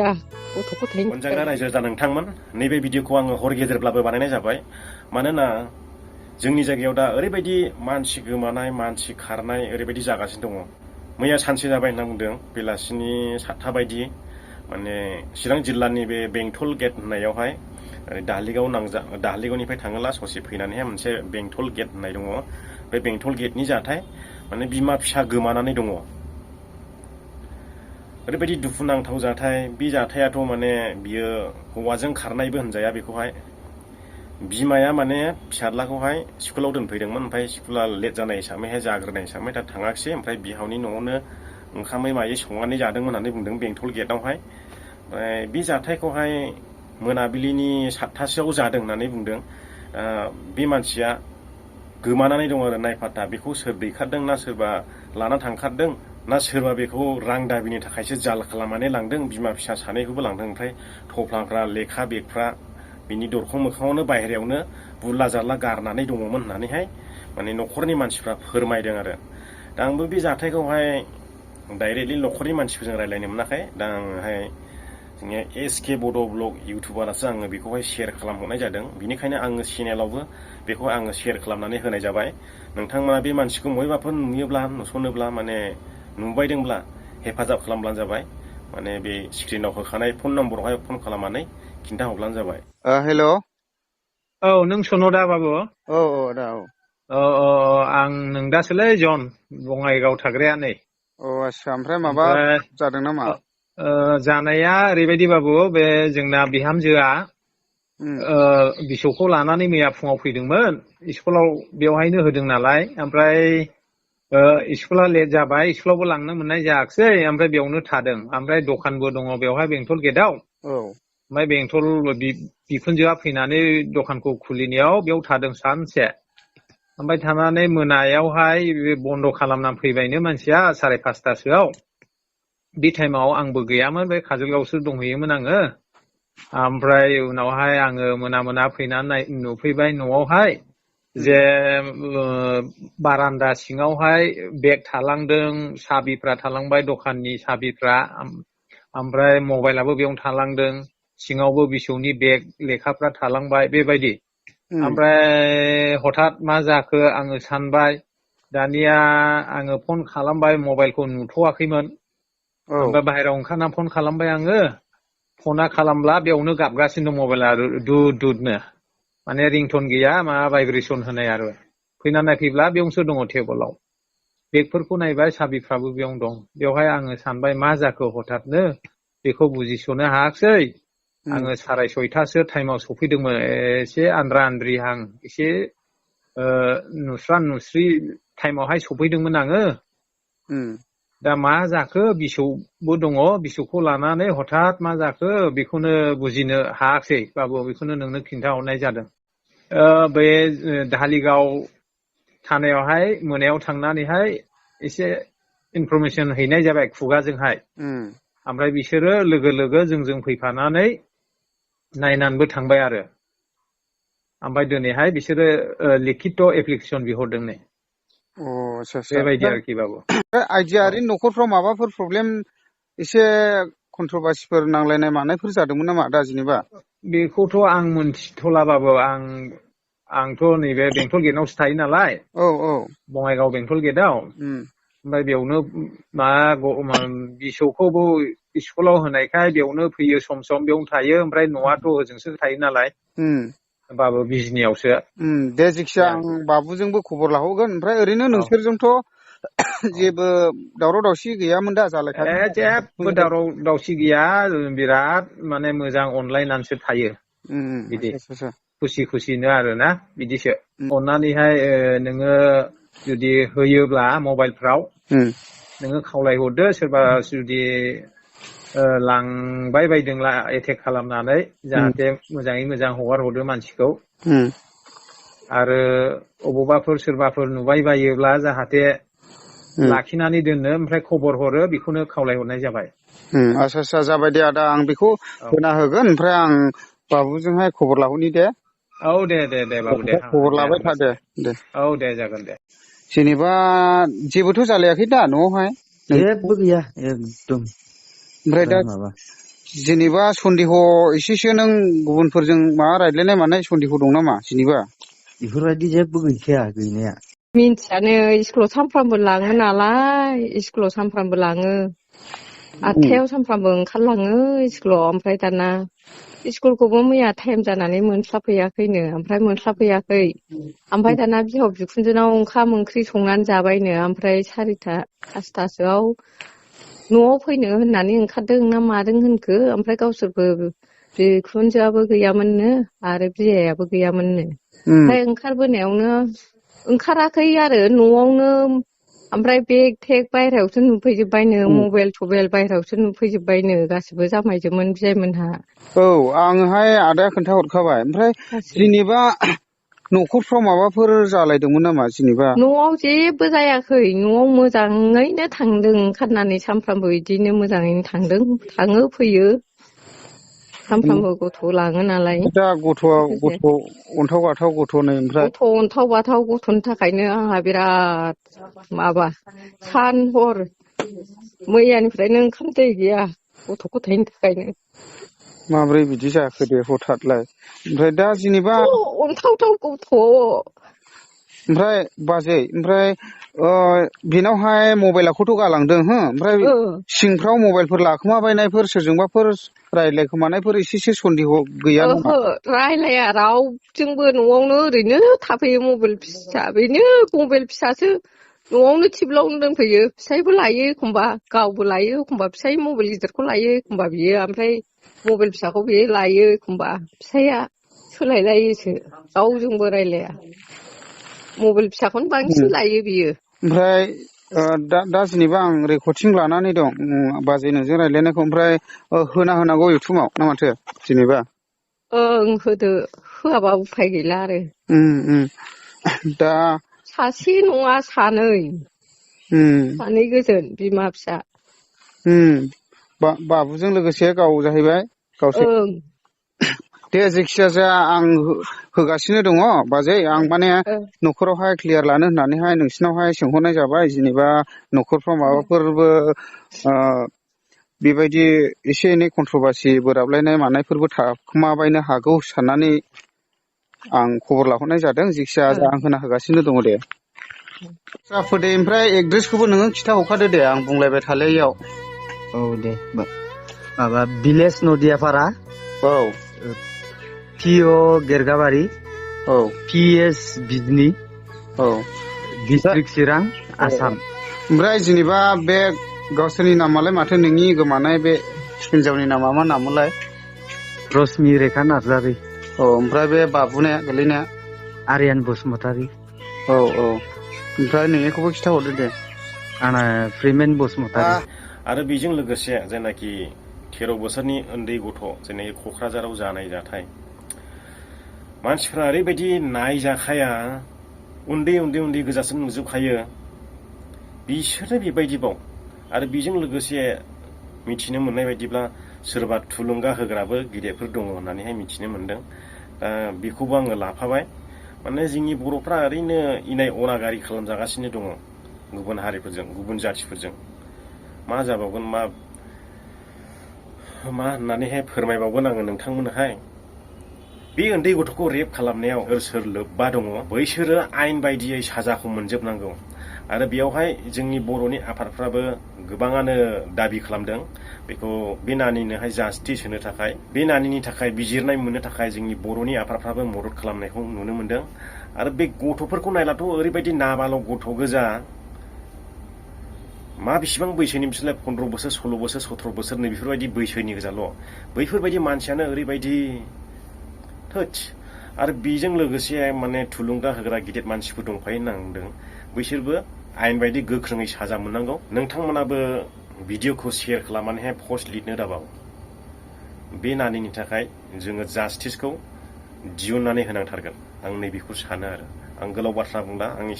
अनजाग्रा रायजो राजा नोंथांमोन नैबे भिडिअखौ आङो हर गेजेरब्लाबो बानायनाय जाबाय मानोना जोंनि जायगायाव दा ओरैबायदि मानसि गोमानाय मानसि खारनाय ओरैबायदि जागासिनो दङ मैया सानसे जाबाय होनना बुंदों बेलासिनि 7टा बायदि माने चिरां जिल्लानि बे बेंटल गेट होननायावहाय दाहालिगावनिफ्राय थाङोला ससे फैनानैहाय मोनसे बेंटल गेट होननाय दङ बे बेंटल गेटनि जाथाय माने बिमा फिसा गोमानानै दङ ओरैबायदि दुखुनांथाव जाथाय बे जाथायाथ' माने बियो हौवाजों खारनायबो होनजाया बेखौहाय बिमाया माने फिसाज्लाखौहाय स्कुलाव दोनफैदोंमोन ओमफ्राय स्कुला लेट जानाय हिसाबैहाय जाग्रोनाय हिसाबै दा थाङाखिसै ओमफ्राय बिहावनि न'आवनो ओंखामै मायै संनानै जादोंमोन होननानै बुंदों बेंटल गेटआवहाय ओमफ्राय बे जाथायखौहाय मोनाबिलिनि 7टासोआव जादों होननानै बुंदों बे मानसिया गोमानानै दं आरो नायफाता बेखौ सोर दैखारदों ना सोरबा लाना थांखारदों ना सोरबा बेखौ रां दाबिनि थाखायसो जाल खालामनानै लांदों बिमा फिसा सानैखौबो लांदों ओमफ्राय थफ्लाफ्रा लेखा बेगफ्रा बिनि दरखं मोखाङावनो बाहेरायावनो बुरला जारला गारनानै दङमोन होननानैहाय माने न'खरनि मानसिफ्रा फोरमायदों आरो दा आंबो बे जाथायखौहाय डाइरेक्टलि न'खरनि मानसिफोरजों रायज्लायनो मोनाखै दा आङोहाय जोंनि SK बड' ब्लग इउटुबारासो आङो बेखौहाय शेयार खालामहरनाय जादों बिनिखायनो आङो चेनेलावबो बेखौ आङो शेयार खालामनानै होनाय जाबाय नोंथांमोना बे मानसिखौ बबेबाफोर नुयोब्ला नुसनोब्ला माने नुबायदोंब्ला हेफाजाब खालामब्लानो जाबाय माने बे स्क्रिनाव होखानाय फन नम्बरावहाय फन खालामनानै खिन्थाहरब्लानो जाबाय हेल' औ नों सनदा बाबु औ दा आं नोंदासोलै जन बङाइगाव थाग्राया नै आस्सा ओमफ्राय माबा जादों नामा जानाया ओरैबायदि बाबु बे जोंना बिहामजोआ बिसौखौ लानानै मैया फुङाव फैदोंमोन स्कुलाव बेवहायनो होदों नालाय ओमफ्राय स्कुला लेट जाबाय स्कुलावबो लांनो मोननाय जायाखिसै ओमफ्राय बेयावनो थादों ओमफ्राय दखानबो दङ बेवहाय बेंटल गेटआव ओमफ्राय बेंटल बिखुनजोआ फैनानै दखानखौ खुलिनायाव बेयाव थादों सानसे ओमफ्राय थानानै मोनायावहाय बन्द' खालामनानै फैबायनो मानसिया 5:30टासोआव बे टाइमाव आंबो गैयामोन बे काजलगावसो दंहैयोमोन आङो ओमफ्राय उनावहाय आङो मोना फैनानै नुफैबाय न'आवहाय जे बारान्दा सिङावहाय बेग थालांदों साबिफ्रा थालांबाय दखाननि साबिफ्रा ओमफ्राय मबाइलाबो बेयावनो थालांदों सिङावबो बिसौनि बेग लेखाफ्रा थालांबाय बेबायदि ओमफ्राय हठात मा जाखो आङो सानबाय दानिया आङो फन खालामबाय मबाइलखौ नुथ'वाखैमोन ओमफ्राय बाहेरायाव ओंखारना फन खालामबाय आङो फना खालामब्ला बेयावनो गाबगासिनो दं मबाइला दुदनो माने रिंटन गैया मा भाइब्रेसन होनाय आरो फैना नायफैब्ला बेयावसो दङ टेबोलाव बेगफोरखौ नायबाय साबिफ्राबो बेयावनो दं बेवहाय आङो सानबाय मा जाखो हठातनो बेखौ बुजिस'नो हायाखिसै आङो 6:30टासो टाइमाव सफैदोंमोन एसे आन्द्रा आन्द्रिहां एसे नुस्रा नुस्रि टाइमावहाय सफैदोंमोन आङो दा मा जाखो बिसौबो दङ बिसौखौ लानानै हठात मा जाखो बेखौनो बुजिनो हायाखिसै बाबु बेखौनो नोंनो खिन्थाहरनाय जादों बे धालिगाव थानायावहाय मोनायाव थांनानैहाय एसे इनफरमेसन हैनाय जाबाय खुगाजोंहाय ओमफ्राय बिसोरो लोगो जोंजों फैफानानै नायनानैबो थांबाय आरो ओमफ्राय दिनैहाय बिसोरो लिखित एप्लिकेसन बिहरदों नै बेबायदि आरोखि बाबु आइदियारि न'खरफ्राव माबाफोर प्रब्लेम एसे कन्ट्रभार्सिफोर नांलायनाय मानायफोर जादोंमोन नामा दा जेनेबा बेखौथ' आं मोनथिथ'लाबाबो आंथ' नैबे बेंटल गेटआवसो थायो नालाय बङाइगाव बेंटल गेटआव ओमफ्राय बेयावनो बिसौखौबो स्कुलाव होनायखाय बेयावनो फैयो सम बेयावनो थायो ओमफ्राय न'आथ' ओजोंसो थायो नालाय बाबु बिजनियावसो दे जिखिया आं बाबुजोंबो खबर लाहरगोन ओमफ्राय ओरैनो नोंसोरजोंथ' जेबो दावराव दावसि गैयामोन दा जालायखादों जेबो दावराव दावसि गैया बिराद माने मोजां अनलायनानैसो थायो बिदि खुसिनो आरोना बिदिसो अननानैहाय नोङो जुदि होयोब्ला मबाइलफ्राव नोङो खावलायहरदो सोरबा जुदि लांबाय बायदोंला एटेक खालामनानै जाहाथे मोजाङै मोजां हगार हरदो मानसिखौ आरो अबावबाफोर सोरबाफोर नुबाय बायोब्ला जाहाथे लाखिनानै दोननो ओमफ्राय खबर हरो बेखौनो खावलायहरनाय जाबाय आस्सा जाबाय दे आदा आं बेखौ होना होगोन ओमफ्राय आं बाबुजोंहाय खबर लाहरनि दे औ दे बाबु दे खबर लाबाय था दे औ दे जागोन दे जेनेबा जेबोथ' जालायाखै दा न'आवहाय जेबो गैया एकदम ओमफ्राय दा जेनेबा सन्देह एसेसो नों गुबुनफोरजों माबा रायज्लायनाय मानाय सन्देह दं नामा जेनेबा? बेफोरबायदि जेबो गैखाया गैनाया। मिन्थियानो स्कुलाव सानफ्रामबो लाङो नालाय स्कुलाव सानफ्रामबो लाङो 8टायाव सानफ्रामबो ओंखारलाङो स्कुलाव ओमफ्राय दाना स्कुलखौबो मैया टाइम जानानै मोनस्लाबहैयाखैनो ओमफ्राय मोनस्लाबहैयाखै ओमफ्राय दाना बिहाव बिखुनजोनाव ओंखाम ओंख्रि संनानै जाबायनो ओमफ्राय 4टा 5टासोआव न'आव फैनो होननानै ओंखारदों ना मादों होनखो ओमफ्राय गावसोरबो बिखुनजोआबो गैयामोननो आरो बियायाबो गैयामोननो ओमफ्राय ओंखारबोनायावनो ओंखाराखै आरो न'आवनो ओमफ्राय बेग थेग बायहेरायावसो नुफैजोबबायनो मबाइल थबाइल बायहेरायावसो नुफैजोबबायनो गासिबो जामायजोमोन बियायमोनहा। औ आङोहाय आदाया खोन्थाहरखाबाय ओमफ्राय गासिबो जेनेबा न'खरफ्राव माबाफोर जालायदोंमोन नामा जेनेबा? न'आव जेबो जायाखै न'आव मोजाङैनो थांदों ओंखारनानै सानफ्रामबो बिदिनो मोजाङैनो थाङो फैयो सानफ्रामबो गथ' लाङो नालाय। दा गथ' अन्थाव बाथाव गथ'नै ओमफ्राय गथ' अन्थाव बाथाव गथ'नि थाखायनो आंहा बिराद माबा सान हर मैयानिफ्रायनो ओंखाम दै गैया गथ' गथायनि थाखायनो। माब्रै बिदि जाखो दे हथातलाय? ओमफ्राय दा जेनेबा अन्थावथाव गथ'। ओमफ्राय बाजै ओमफ्राय बेनावहाय मबाइलखौथ' गालांदों हो ओमफ्राय सिंफ्राव मबाइलफोर लाखोमाबायनायफोर सोरजोंबाफोर रायज्लायखोमानायफोर एसेसो सन्देह गैया नामा? ओहो रायलाया रावजोंबो न'आवनो ओरैनो थाफैयो मबाइल फिसा बेनो मबाइल फिसासो न'आवनो टिभिलावनो दोनफैयो फिसायबो लायो एखमबा गावबो लायो एखमबा फिसाय मबाइल गिदिरखौ लायो एखमबा बियो ओमफ्राय मबाइल फिसाखौ बियो लायो एखमबा फिसाया सोलायलायोसो रावजोंबो रायलाया मबाइल फिसाखौनो बांसिन लायो बियो। ओमफ्राय दा जेनेबा आं रेकर्डिं लानानै दं बाजै नोंजों रायज्लायनायखौ ओमफ्राय होनांगौ इउटुबाव ना माथो जेनेबा? ओं होदो होआबा उफाय गैला आरो। दा सासे नङा सानै गोजोन बिमा फिसा। बाबुजों लोगोसे गाव जाहैबाय गावसोर। ओं दे जेखिजाया आं होगासिनो दङ बाजै आं माने न'खरावहाय क्लियार लानो होननानैहाय नोंसिनावहाय सोंहरनाय जाबाय जेनेबा न'खरफ्राव माबाफोरबो बेबायदि एसे एनै कन्ट्रभारसि बोराबलायनाय मानायफोरबो थाखोमाबायनो हागौ साननानै आं खबर लाहरनाय जादों जेखिजाया आं होगासिनो दङ दे। जाफोदे ओमफ्राय एड्रेसखौबो नोङो खिथाहरखादो दे आं बुंलायबाय थालायैयाव। औ दे माबा भिलेज नदियापारा। औ पिअ गेरगाबारि। औ पिएस बिजनि। औ डिस्ट्रिक्ट चिरां आसाम। ओमफ्राय जेनेबा बे गावसोरनि नामालाय माथो नोंनि गोमानाय बे हिनजावनि नामा मा नाममोनलाय? रश्मि रेखा नार्जारि। औ ओमफ्राय बे बाबुनाया गोलैनाया? आर्यान बसुमतारि। औ ओमफ्राय नोंनिखौबो खिथाहरदो दे। आंना फ्रिमेन बसुमतारि। आरो बेजों लोगोसे जायनाखि 13 बोसोरनि उन्दै गथ' जेनाखि क'क्राझाराव जानाय जाथाय मानसिफ्रा ओरैबायदि नायजाखाया उन्दै गोजासो नुजोबखायो बिसोरो बेबायदिबाव आरो बेजों लोगोसे मिथिनो मोननाय बायदिब्ला सोरबा थुलुंगा होग्राबो गिदिरफोर दङ होननानैहाय मिथिनो मोनदों। दा बेखौबो आङो लाफाबाय माने जोंनि बर'फ्रा ओरैनो इनाय अनागारि खालामजागासिनो दङ गुबुन हारिफोरजों गुबुन जाथिफोरजों। मा जाबावगोन मा होननानैहाय फोरमायबावगोन आङो नोंथांमोननोहाय। बे उन्दै गथ'खौ रेप खालामनायाव सोर लोब्बा दङ बैसोरो आयेन बायदियै साजाखौ मोनजोबनांगौ। आरो बेयावहाय जोंनि बर'नि आफादफ्राबो गोबाङानो दाबि खालामदों बेखौ बे नानिनोहाय जास्टिस होनो थाखाय बे नानिनि थाखाय बिजिरनाय मोननो थाखाय जोंनि बर'नि आफादफ्राबो मदद खालामनायखौ नुनो मोनदों। आरो बे गथ'फोरखौ नायलाथ' ओरैबायदि नाबाल' गथ' गोजा मा बिसिबां बैसोनि बिसोरलाय 15 बोसोर 16 बोसोर 17 बोसोर नै बेफोरबायदि बैसोनि गोजाल' बैफोरबायदि मानसियानो ओरैबायदि थोद आरो बेजों लोगोसे माने थुलुंगा होग्रा गिदिर मानसिफोर दंफायो होननांदों बैसोरबो आयेन बायदि गोख्रोङै साजा मोननांगौ। नोंथांमोनाबो भिडिअखौ शेयार खालामनानैहाय पस्ट लिरनो दाबाव। बे नानिनि थाखाय जोङो जास्टिसखौ दिहुननानै होनांथारगोन आं नैबेखौ सानो आरो आं गोलाव बाथ्रा बुंला आंनि